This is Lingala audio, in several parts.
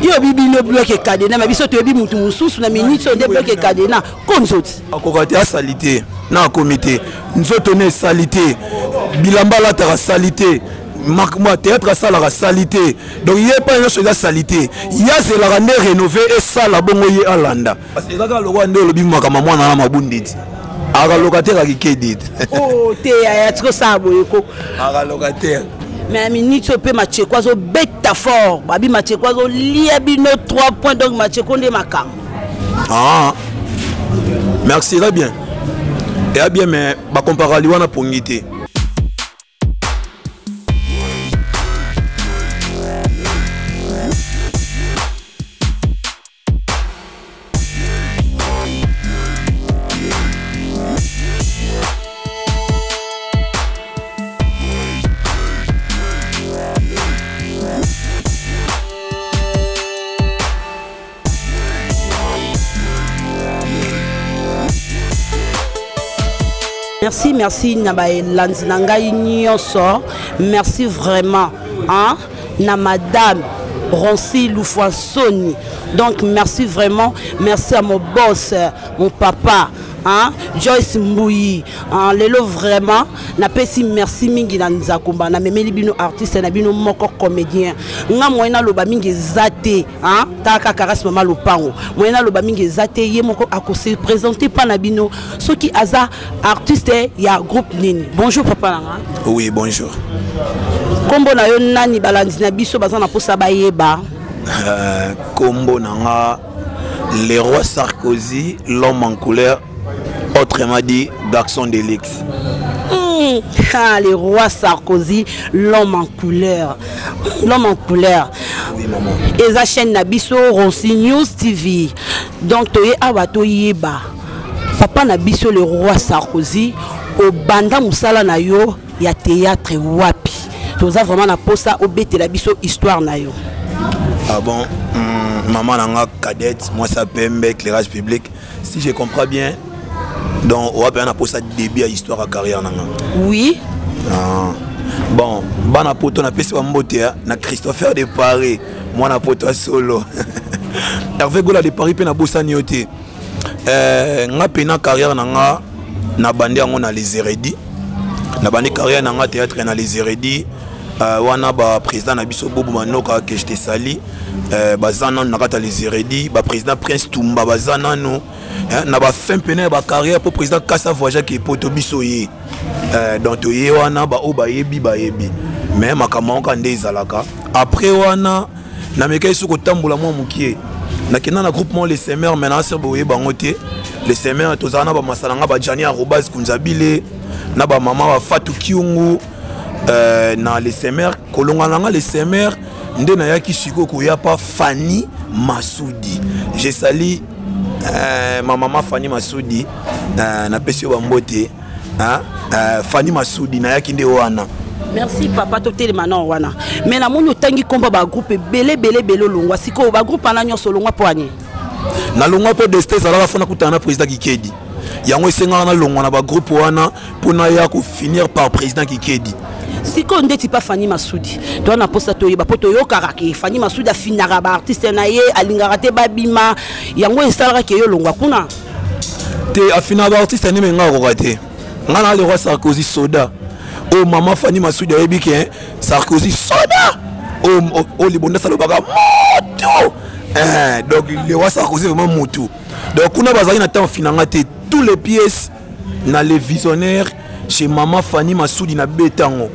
Yo bibino bloc cadena mais biso toyebi mutu mosusu na minute oyo nde bloc cadena konzoti. Akoka te asali te na akomi te nzoto ne esali te bilamba alataka sali te makambo théâtre asalaka sali te donc ye epai nyonso eza sali te ye azelaka nde rénove esala bongo ye alanda eza kaka lokola nde olobi makambo mwana na mabunditi aka locataire akikedi oh, te yaya tikosala boye ko aka locataire mais minute oyo mpe macheko azobeta fort babi macheko azolia bino 3 points donc macheko nde makambo ah. merci eza bien eya bien mais bakomparali wana pongi te. Merci, merci na baelandi na ngai nyonso. Merci vraiment hein? Na madame Roncy Loufoisoni. Donc merci vraiment, merci à mon boss, mon papa, hein? Joyce Mbouyi. Hein? Lelo vraiment, napesi merci mingi na Nzakomba, na memeli bino artiste na bino moko comédien. Nga moyen naloba mingi eza te, hein? Tala kaka race mama lopango. Moyen naloba mingi eza te, ye moko ako se présenter pa na bino soki aza artiste ya groupe nini. Bonjour papa nanga. Oui, bonjour. Kombo na yo nani balandi na biso baza na posa bayeba. Kombo na nga le roi Sarkozy, l'homme en couleur, autrement dit garçon de luxe. Ah, le roi Sarkozy, l'homme en couleur. L'homme en couleur. Oui, maman. Eza chaîne na biso Rossi News TV. Donc toye awa toyeba. Papa na biso le roi Sarkozy obanda musala na yo ya théâtre wapi? Toza vraiment na posa obetela biso histoire na yo. Ah bon, maman na nga cadette, moi ça pembe éclairage public. Si je comprends bien, donc wapi na posa début ya histoire ya carrière na nga. Oui. Ah. Bon, bana poto na pesi ba mbote na Christopher de Paris, mwana poto ya solo. Hervé Gola de Paris pe na bosani yo te. Nga pe na carrière na nga na bandi yango na les Hérédis. Na bandi carrière na nga théâtre na les Hérédis. Wana ba président na biso Bobo Manoka que je te salue. Baza nanu na kati ya les Hérédis, ba président Prince Tumba baza nanu, hein, na ba fin pene ya ba carrière po président Kassa voyage ke poto biso ye. Donc toye wana ba oyo bayebi bayebi. Mais makambo yango kaka nde ezalaka. Après wana namekaki soki kotambola mwa mokie. Nakenda na groupement les semeurs, mais na ser boye bango te. Les semeurs tozala na ba masala nga ba Gianni Arobase Kunzabile, na ba mama ba Fatou Kiungu, na les semeurs kolonga na nga les semeurs nde nayaki sikoyo koya pa Fanny Masudi. Je salue ma maman Fanny Masudi, napesi yo ba mbote, hein, Fanny Masudi nayaki nde wana. Merci papa, totelema na wana. Mais namoni otangi komba ba groupe ebele ebele ebele olongwa. Sikoyo ba groupe wana nyonso olongwa po ani? Nalongwa po destin ezalaka fo nakutana na président Kikedi. Yango esengaka nalongwa na ba groupe wana mpo naya ko finir par président Kikedi. Sikoyo ndeti pa Fanny Masudi toza na posa toyeba po toyokaka ke Fanny Masudi afinaka ba artiste na ye, alingaka te babima, yango esalaka ke yo longwa kuna. Te afinaka ba artiste nde menga akoka te. Nga na le roi Sarkozy soda. Oh maman Fanny Masudi ayebi ke Sarkozy soda. Oh, oh, oh libonda salobaka moto. Donc le roi Sarkozy vraiment moto. Donc kuna bazali na temps finanga te tous les pièces na les visionnaires chez maman Fanny Masudi na betango.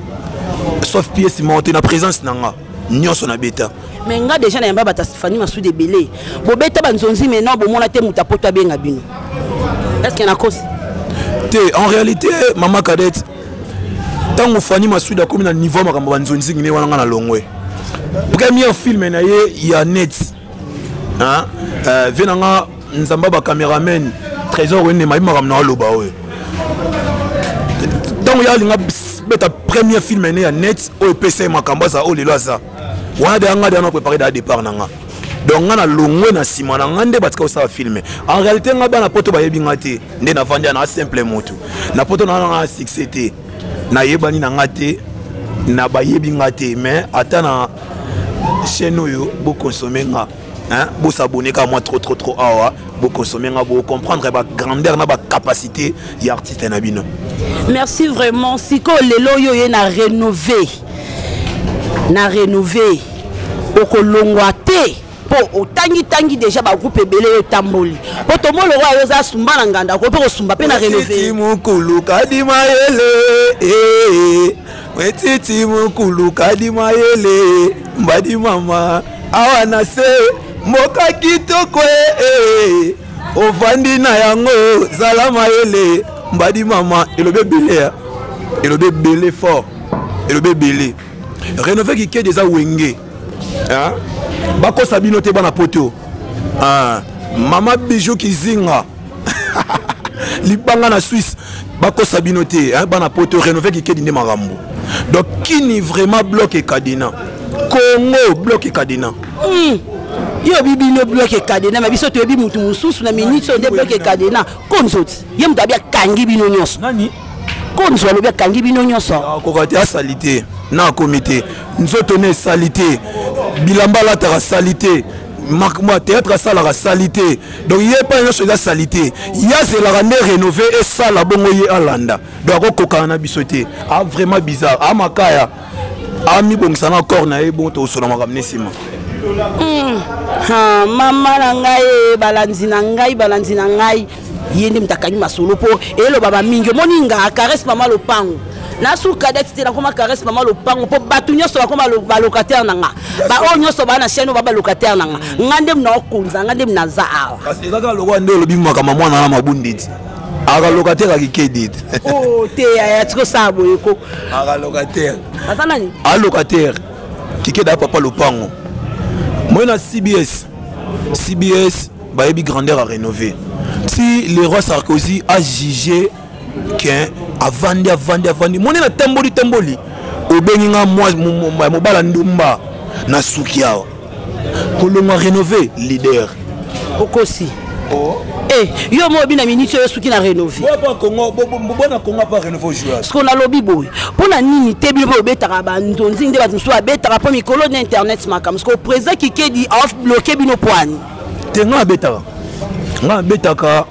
Sauf pièce monte na présence nanga nyonso na beta. Mais nga déjà na yamba bata Fanny Masudi ebele. Bobeta ba nzonzi mais non bomona te muta poto abenga bino. Est-ce qu'il y en a cause? Te en réalité maman cadette tango Fanny Masudi akomi na niveau makambo ba nzonzi ngine wana nga na longwe. Premier film na ye ya net. Hein? Ve nanga nzamba ba cameraman Trésor wende mayi makambo na aloba oyo. Tango ya linga beta premier film ne ya net oyo pesa makambo aza oyo lelo aza. Wana de nga de na préparer da départ nanga. Donc nga na longwe na sima na nga nde batika kosala film. En réalité nga bana poto bayebi nga te nde na vandi na simple moto. Na poto na nga succès te. Na yebani na nga te na bayebi nga te mais ata na Chaîne oyo bokonsome nga, hein, bosabone kaka mwa trop trop trop awa, bokonsome nga, bocomprendre bagrandeur na bacapacité ya artiste na bino. Merci vraiment. Sikoyo lelo oyo ye na rénové, na rénové, okolongwa te mpo otangitangi deja bagroupe ebele oyo etamboli, mpo tomoloko ayo oza sumba na nganda, okoki mpe kosumba mpe na rénové. Mokulu kadi mayele, etiti mokulu kadi mayele, mbadi mama awa na se mboka kitoko, e ovandi na yango, zala mayele, mbadi mama. Elobi ebele ya elobi ebele fort, elobi ebele. Rénové Kikedi eza wenge, bakosa bino te, bana poto. Mama Bijou Kizinga libanga na Suisse, bakosa bino te, bana poto. Rénové Kikedi nde makambo. Donc kini vraiment bloc ekadena, Congo bloc ekadena. Yo obi bino bloc ekadena, ma biso toyebi mutu mosusu na minute oyo nde bloc ekadena. Konzoti ye moto abi akangi bino nyonso. Nani? Konzo alobi akangi bino nyonso. Akoka te, asali te na akomi te, nzoto ne esali te, bilamba alataka asali te, théâtre asalaka asali te. Donc ye epai nyonso eza sali te, ye azelaka nde rénové esala bongo ye alanda. Donc akokokana na biso te, a vraiment bizarre, amakaya amibongisa na corps na ye. Bongo tokosola makambo ne nsima. Mama na ngai, balandi na ngai, balandi na ngai, ye nde moto akangi masolo mpo eloba bamingi. Omoni nga caresse mama lopango, nasuka dati te, nakoma caresse mama lopango mpo bato nyonso bakoma balocataire na nga. Baoyo nyonso baa na chaîne oyo ba balocataire na nga, nga nde naokonza, nga nde naza awa. Kasi eza kaka lokola nde olobi makambo mwana na mabundi ti aka locataire akikedi te. Oh te, yaya, tikosala boye ko. Aka locataire. Aza nani? Alocataire Kikedi, papa lopango moi na CBS. CBS bayebi grandeur à rénover. Si le roi Sarkozy a jugé qu'un avandi avandi avandi moni na tamboli tamboli, obengi nga mobala ndumba na suki awa, kolongwa rénové leader. Okosi. Oh. Eh, yo mo obi na minute oyo soki na rénové. Bona Congo pa rénové joueur. Ce qu'on alobi boye mpo na nini te? Bino mpe obetaka banzonzi nde bato mosusu babetaka mpo mikolo na internet makambo. Parce que président Kikedi aof bloqué bino poani. Te, nga abetaka, nga abetaka,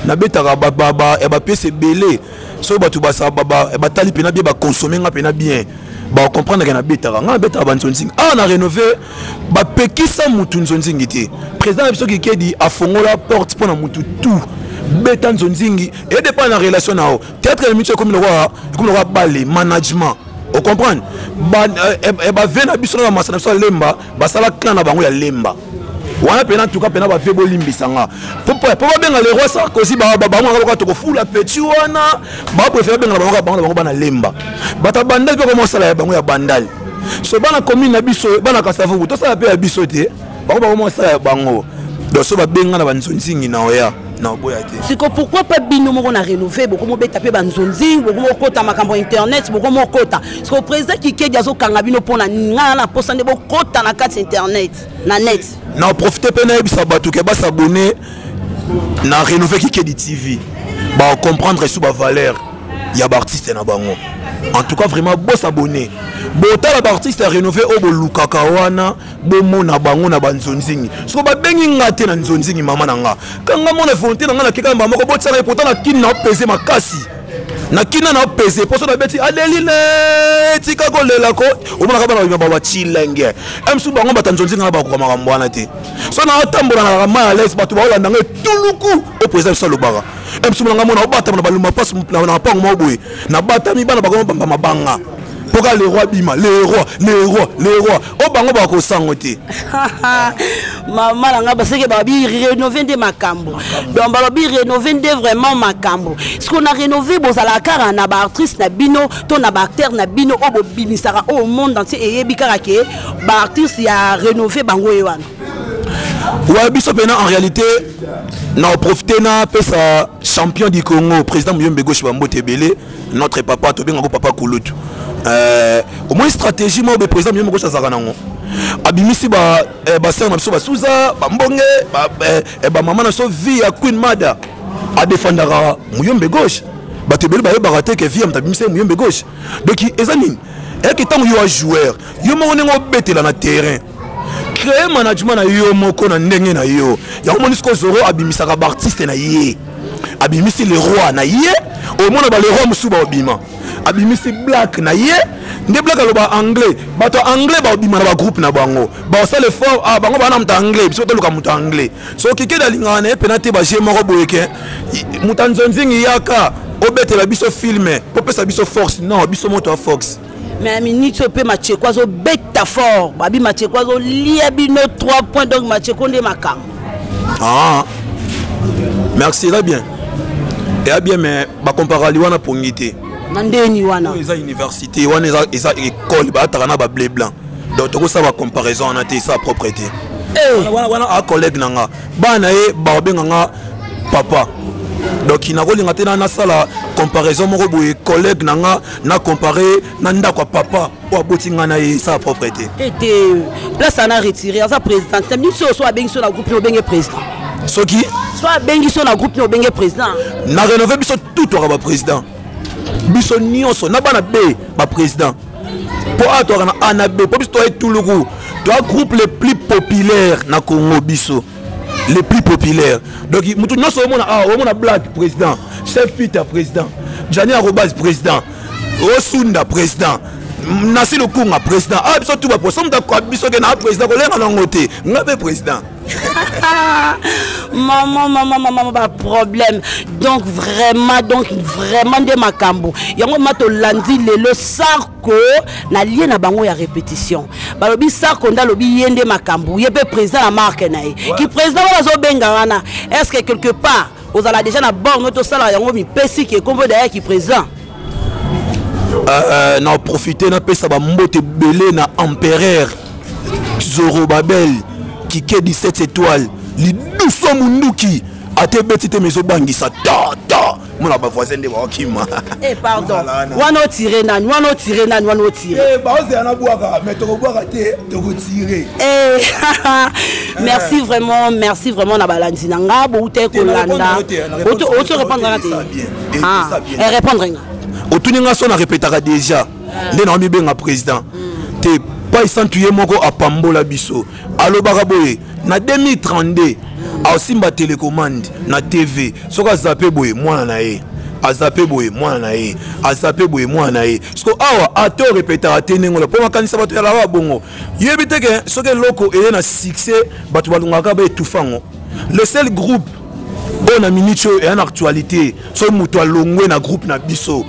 nabetaka bapiese ebele. Soki bato batali mpena bien, bakonsome nga mpena bien, bacomprendre ke nabetaka. Nga nabetaka banzonzingi awa na rénové, bapekisa mutu nzonzingi te. Président na biso Kikedi afongola porte mpo na mutu tout beta nzonzingi, edépend na relation na yo. Théâtre ya miso ekomi lokola bale management, ocomprendre? Bave na biso na bamasa na biso ya Lemba basala clan na bango ya Lemba wana mpena ntuka mpena bave, bolimbisa nga mpo babenga le roi Sarkozy, bango lokola tokofula petit wana, bapréféré babengana bango bango na bango. Bana Lemba, bato ya Bandali mpe komosala ya bango ya Bandali. So bana commune na biso, bana Kasavubu, tosala mpe ya biso te, bango bakomosala ya bango. Donc so babenga na banzonzingi na oya na oboya te. Siko pourquoi pas bino moko na rénové bokomobeta mpe banzonzingi, bokomokota makambo ya internet, bokomokota? Siko président Kikedi azokanga bino mpona ngai na mposa nde bokota na kati internet na net. Na profite mpe nayebisa bato ke basabone na Rénové Kikedi TV, bacomprendre su bavaleur ya baartiste na bango. En tout cas vraiment bosabone, botala baartiste ya rénové oyo bolukaka wana, bomona bango na banzonzingi. Soko babengi nga te na nzonzingi, mama na nga kanga mona volonté na nga nakeka na moko botisaka ye. Pourtant na kini na opese makasi, na kina na opese mposo nabeti adeline, tika kolela ko omonaka bana babima bacilenge msu bango bata nzonzingi nga bakoka makambo wana te. So na otambola na mai à l'aise, bato baolanda nga etuluku oyo président biso alobaka msu nanga mona obatama na baluma mpasi na mapango moko boye, nabatami bana bakomobamba mabanga mpoka le roi bima, le roi, le roi, le roi oyo bango bakosango te. Mama na ngai, baseke babi rénové nde makambo. Donc balobi rénové nde vraiment makambo. Ce qu'on a rénové, bozalaka kaka na baartiste na bino to na baacteur na bino oyo bobimisaka oyo monde entier eyebi kaka ke baartiste ya rénové bango ye wana? Ouais, biso mpena en réalité na profite na apesa champion du Congo, président Muyombe Gauche, bambote ebele, notre papa, tobengako papa kulutu. Au moins stratégie moko be président Muyombe Gauche azalaka nango, abimisi basere na biso, basuza bambonge, bamama na biso, vie ya Queen Mada adefendaka Muyombe Gauche. Bato ebele bayebaka te ke vie ya moto abimisi ye Muyombe Gauche. Donc eza nini? Eyaki ntango yo a joueur, yo moko ndenge obetela na terrain. Créer management na yo moko na ndenge na yo. Yango moni siko Zoro abimisaka ba artiste na ye. Abimisi le roi na ye, omona ba le roi mosusu baobima. Abimisi Black na ye, nde Black aloba anglais, bato ya anglais baobima na bagroupe na bango. Baosala effort, ah, bango bana moto anglais, biso toluka moto anglais. So Kikedi alingaka na ye pena te baje moko boye ke moto ya nzonzingi yaka obetela biso filme, popesa biso force. Non, biso moto ya force. Mais minute oyo mpe Macheko azobeta fort, babi Macheko azolia bino 3 points, donc Macheko nde makambo. Ah, merci, eza bien, eza bien, mais bakomparali wana pongi te. Na ndeni wana eza université, wana eza école, baataka na bablé blanc, donc tokosala bacomparaison wana te, eza propre te. Wana a collègue na nga, bana ye baobenga nga papa, donc nakolinga te nasala comparaison moko boye, collègue na nga na compare na ndako ya papa oyo aboti nga na ye, esala propre te. Ete place ana retiré, aza président te. Biso so abengi so na groupe, obenge président. Soki so abengi so na groupe, obenge président. Na rénove biso tout toka baprésident, biso nyonso na bana b baprésident, mpo awa toka na A na B, mpo biso toya etuluku, toya groupe le plus populaire na Congo, biso le plus populaire. Donc moto nyonso omona awa, omona Black président, Chef Peter président, Jani Arobas président, Osunda président, Nasi Lukunga président. Ah, biso tu bapo so moto akoa biso ke na président, kolenga nango te, nga mpe président. Maman, maman, maman, ba problème. Donc vraiment, donc vraiment nde makambo yango ma tolandi lelo. Sarko na lie na bango ya répétition, balobi Sarko nde alobi ye nde makambo, ye mpe président na marque na ye ki président wana azobenga wana. Est ce que quelque part ozala déjà na borne, tosala yango mipesi ke kombo daya ki président? Na profite napesa bambote ebele na empereur Zorobabel Kike 17 étoiles, liduso munduki ate ebeti te, mezobangisa ta ta mona bavoisin nde baokima. Eh, pardon, wana otire nani? Wana otire nani? Wana otire? Baozela na bwaka, mais tokobwaka te, tokotire. Eh, merci vraiment, merci vraiment na balandi na nga bouta kolanda. Oti répondre nga te, répondre nga. Otuni nga so na répétaka déjà nde na mibenga président te. Pai santu ye moko apambola biso, alobaka boye na 2032 aosimba télécommande na TV, soki aza mpe boye mwana na ye, aza mpe boye mwana na ye, aza mpe boye mwana na ye. Siko awa ate orepetaka te ndenge mpo makanisa bato yalaka bongo, yebi te ke soki eloko eye na succès, bato balongaka baetufa yango. Le seul groupe oyo na minute oyo eya na actualité, soki moto alongwe na groupe na biso,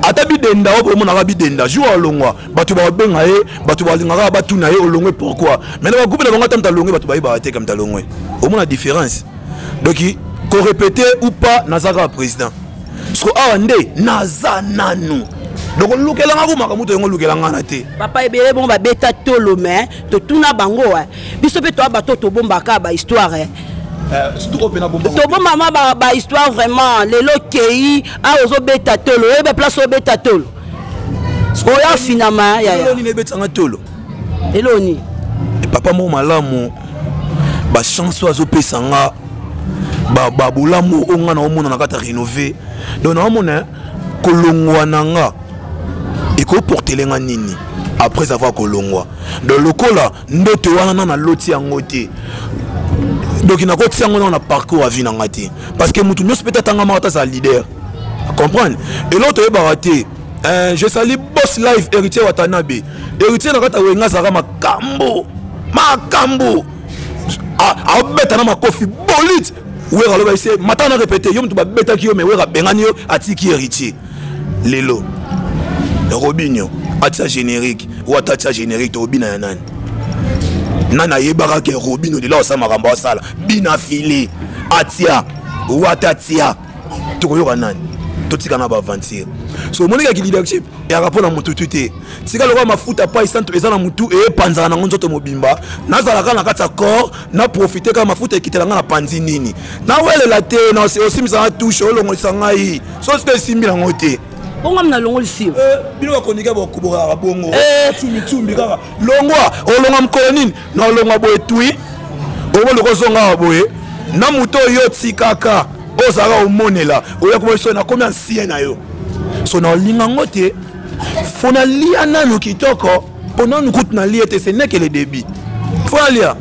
ata bidenda oyo bomonaka bidenda, jour alongwa, bato babenga ye, bato balingaka batuna ye olongwe pourquoi. Mais na bagroupe na bango, ata moto alongwe, bato bayebaka te ka moto alongwe, omona différence. Donc korépéter ou pas, naza kaka président. Siko awa nde naza nanu, donc olukelanga ko makambo to yango, olukelanga na te. Papa, ebele bongo babeta tolo, mais totuna bango, biso mpe toya bato tobombaka bahistoire, tobombama bahistoire vraiment. Lelo kei awa ozobeta tolo, oyeba place obeta tolo, oya finama. Yaya, nini ebetanga tolo? Eloni. Papa moko malamu, bachance oyo azopesa nga, babolamu oyo nga naomona na kati ya rénové, donc naomona kolongwa na nga ekoportele nga nini après avoir kolongwa. Donc lokola ndoto wana na naloti yango te, donc nakotia yango nano na parcours ya vie na nga te, parce que motu nyonso mpe tatangamaka tazala leader, comprendre eloko toyebaka te. Je salue Boss Live, Héritier Watanabe. Héritier na kati ya Wenga azalaka makambo makambo, abeta na makofi bolite. Wera aloba ese mata na répété yo, moto babetaki yo, mais Wera abengani yo, atiki Héritier. Lelo Robinio atia générique, Wata atia générique, tobina ya nani? Nani ayebaka ke Robino lelo asala makambo asala bina file, atia Wata, atia, tokoyoka nani? Totika na baaventure. So omonikaki leadership eyaka mpo na motutu te. Tika lokola mafuta pai santo eza na motu, epanzaka nango nzoto mobimba. Nazalaka na kati ya corps, na profite kaka mafuta ekitela ngai na panzi nini, nawelela te, osimbisa na touche, olongolisa ngai so siko esimbi nango te. Bongo nalongolisi yo. Bino bakonika bokobokaka bongo tumbi kaka longwa, olongwa mokolo nini? Na olongwa boye tui okoloko ozonga awa boye na moto oyo otikaka, oyo ozalaka omonela, oya koma biso nakomi ancien na yo. So naolinga yango te, fo nalia nanu kitoko, mpo nanu kutu nalia te, ce n'est que le début. Faut alia.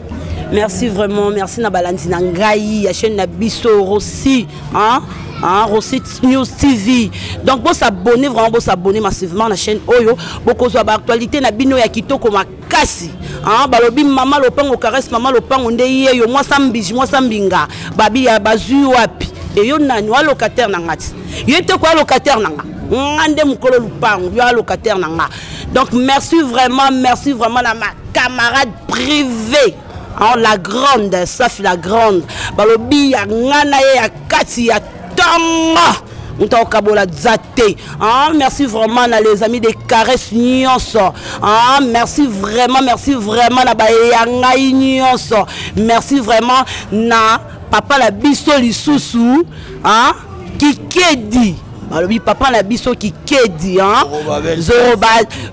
Merci vraiment, merci na balandi na ngai ya chaîne na biso Rossi, hein? Hein, Rossi News TV. Donc bo s'abonner vraiment, bo s'abonner massivement na chaîne oyo, bokozwa ba actualité na bino ya kitoko makasi. Hein, balobi mama lopango caresse mama lopango nde ye yo mwasa mbiji mwasa mbinga babi ya bazui wapi e yo nani wa locataire na ngati ye te kwa locataire na nga nga nde mokolo lupango yo locataire na nga. Donc merci vraiment, merci vraiment na ma camarade privée. Hein, la grande, Safi la grande. Balobi ya nga na ye ya kati ya tongo. Moto akokabola za te. Hein, merci vraiment na les amis des caresses nyonso. Hein, merci vraiment, merci vraiment na baye ya ngai nyonso. Merci vraiment na papa la biso lisusu, hein, Kikedi. Balobi papa na biso Kikedi, hein?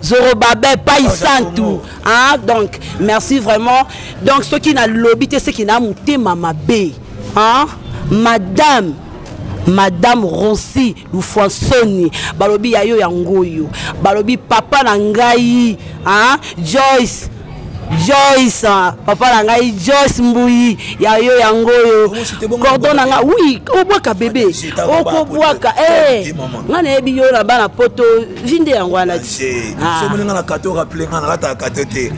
Zorobabel Pai Santu, hein? Donc merci vraiment. Donc ceux qui na lobby te, ceux qui na mutema mabe, hein? Madame, Madame Rossi Lufuansoni, balobi ya yo ya ngoyo, balobi papa na ngai, hein? Joyce, Joyce, papa na ngai Joyce Mbuyi ya yo ya ngoyo, cordon na nga, oui, obwaka bébé, okobwaka, eh, nga nayebi yo na bana poto, vinde yango wana ti. Ah. Soki nga na kato rappeler nga na lata kato te.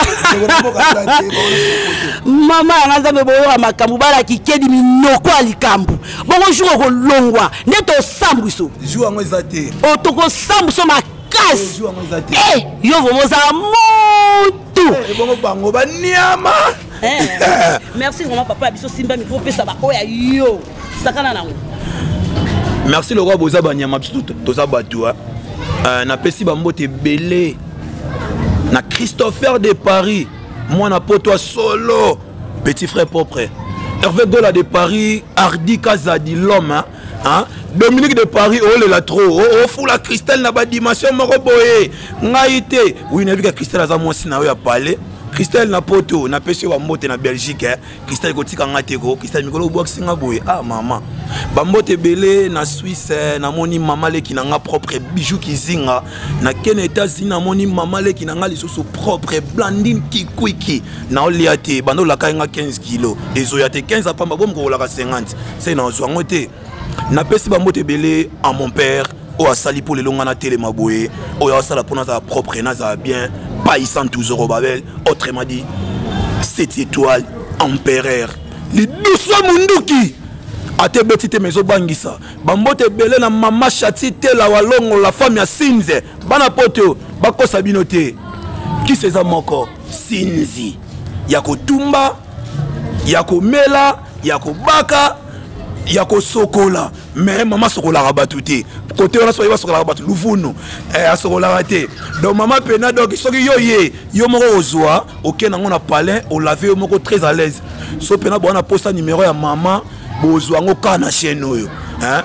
Mama ya nga Nzambe boyoka makambo bala kikedi minoko ya likambo. Bongo jour okolongwa nde tosambwiso. Jour yango eza te. O tokosambwiso makasi. Jour yango eza te. Eh, yo vraiment ozala mutu. Eh, bongo bango ba niama. Eh, merci vraiment papa biso simba micro pesa ba oya yo. Sakana nango. Merci le roi boza ba nyama biso toza bato, hein. Napesi ba mbote ebele na Christopher de Paris, mwana poto solo, petit frère propre. Hervé Gola de Paris, Hardy Kazadi l'homme, hein, hein? Dominique de Paris, oh le la trop, oh, oh fou la Christelle na ba dimension moko boye. Ngai te, oui nayebi ka Christelle aza mwasi na yo ya palais. Christelle na poto, na pesi yo ba mbote na Belgique, hein. Christelle kotika nga te ko, Christelle mikolo obwakisi nga boye. Ah mama. Ba mbote ebele na Suisse, na moni mama leki na nga propre bijou kizinga. Na kene États-Unis na moni mama leki na nga lisusu propre Blandine Kikwiki. Na olia te, bando laka nga 15 kilos. Ezoya te 15 apamba bom ko laka 50. C'est na zwa ngo te. Na pesi ba mbote ebele à mon père. Oyo asali po lelo nga na telema boye, oyo asala po nazala propre, nazala bien, païsan toujours Babel, autrement dit 7 étoiles empereur. Liduso munduki ate beti te mezo bangisa. Bambote ebele na mama Chati Tela Walongo la femme ya Sinze. Bana poto bakosa bino te. Ki seza moko Sinzi ya kotumba, ya komela, ya kobaka, ya kosokola. Mais mama sokolaka bato te. Côté wana soki basokolaka bato luvunu, asokolaka te. Donc mama pena donc soki yo ye, yo moko ozwa, oke nango na palais, olave yo moko très à l'aise. So pena bwana posta numéro ya mama, bozwa yango kaka na chaîne oyo. Hein?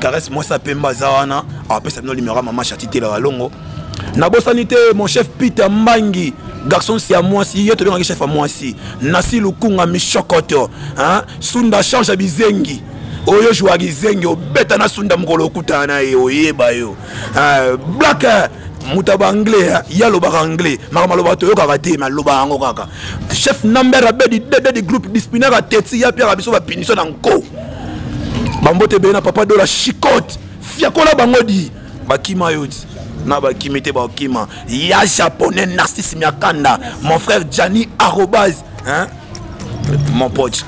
Caresse moi ça pemba za wana, apesa bino numéro ya mama Chati Tela Walongo. Nabosani te mon chef Peter Mbangi, garçon si à moi si yo tobengaki chef à moi si. Nasi Lukunga Mishokoto, hein? Sunda change ya bizengi. Oyo jouaka bizengi, obeta na Sunda mokolo okutana na ye, oyeba yo. Black, moto ya ba anglais, hein? Ye alobaka anglais, makambo alobaka toyokaka te, mais alobaka yango kaka. Chef Namber Abedi, dede du groupe disciplinaire ya Teti, ya Pierre biso ba punition na nko. Bambote ebele na papa Dola Chicote, fiakola bango di, bakima yo di. Na bakimi te bakima. Ya japonais Narcisse Miakanda, mon frère Gianni Arobase, hein? Mon pote.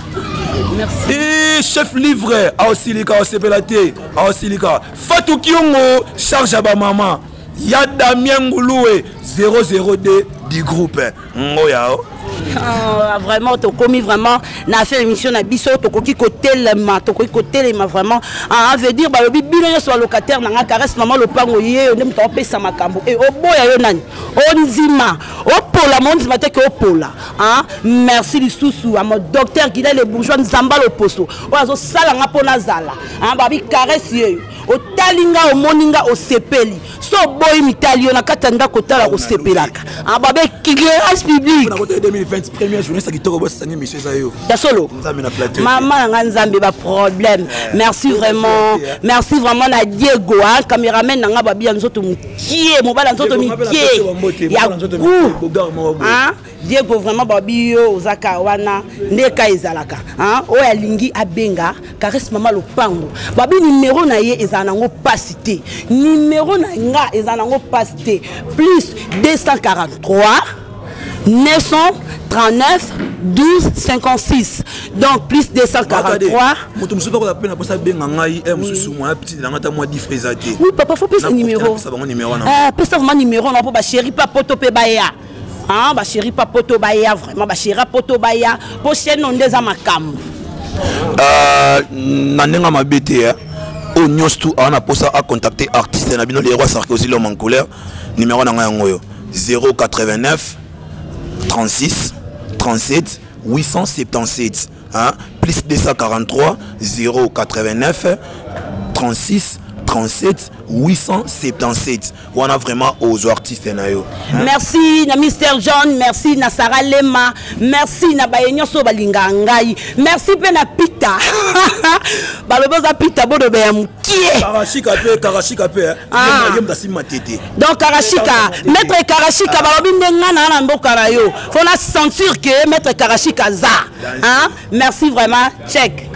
Merci. Et chef livre, aosilika, aosepelate, aosilika. Fatou Kiongo, charge à ba maman. Ya Damien Ngouloué, 002 du groupe. Ngoya. Ah, vraiment, tokomi vraiment na fait émission na biso tokoki kotelema, tokoki kotelema vraiment. Ah, veut dire balobi bino nyonso ba locataire na nga caresse maman lopango ye nde moto apesa makambo. Et oboya yo nani? Ondima, opola mondima te ke opola. Ah, merci lisusu à mon docteur Guilain le bourgeois Nzamba Loposo. Oyo azo sala nga pona zala. Ah, babi caresse ye. Otali nga omoni nga osepeli. So boyi mitali yo na kati ya ndako tala osepelaka. Ah, babe éclairage public. Na kota 2020 première journée sa kitoko boss sangi monsieur za yo. Ya solo. Nzambe na plateau. Maman na nga Nzambe ba problème. Merci vraiment. Merci vraiment na Diego, hein, cameraman na nga babi ya nzoto mukie, mobala nzoto mikie. Ya goût. Hein? Diego vraiment babi yo ozaka wana nde ka ezalaka hein? Oyo alingi abenga Caresse mama lopango, babi numéro na ye ezala nango pasi te, numéro na nga ezala nango pasi te, plus 243 939 12 56, donc plus 243. Moto mosusu akoza mpe na mposa abenga ngai eh, mosusu mwa petite nanga ata mwa difre eza te. Oui papa, faut pesa numéro. Pesa bango numéro na. Eh, pesa vraiment numéro na mpo bachéri pa poto mpe baya, hein, bachéri pa poto baya, vraiment bachéri poto baya mpo chaîne nde eza makambo. Na ndenge mabe te, oyo nyonso tu aza na mposa acontacte artiste na bino le roi Sarkozy, l'homme en couleur, numéro na ngai yango oyo: 089 36 37 877, hein? Plus 243 089 36 37 877 wana vraiment aux artistes na yo. Merci na Mr John, merci na Sarah Lema, merci na baye nyonso balingaka ngai, merci mpe na Peter, balobi oza Peter bodobe ya mokie. Karashika mpe, Karashika mpe. Ah. Ye moto asimba tete. Donc Karashika, maître Karashika, balobi nde nga na mboka na yo, faut na sentir que maître Karashika za, hein? Merci vraiment, check.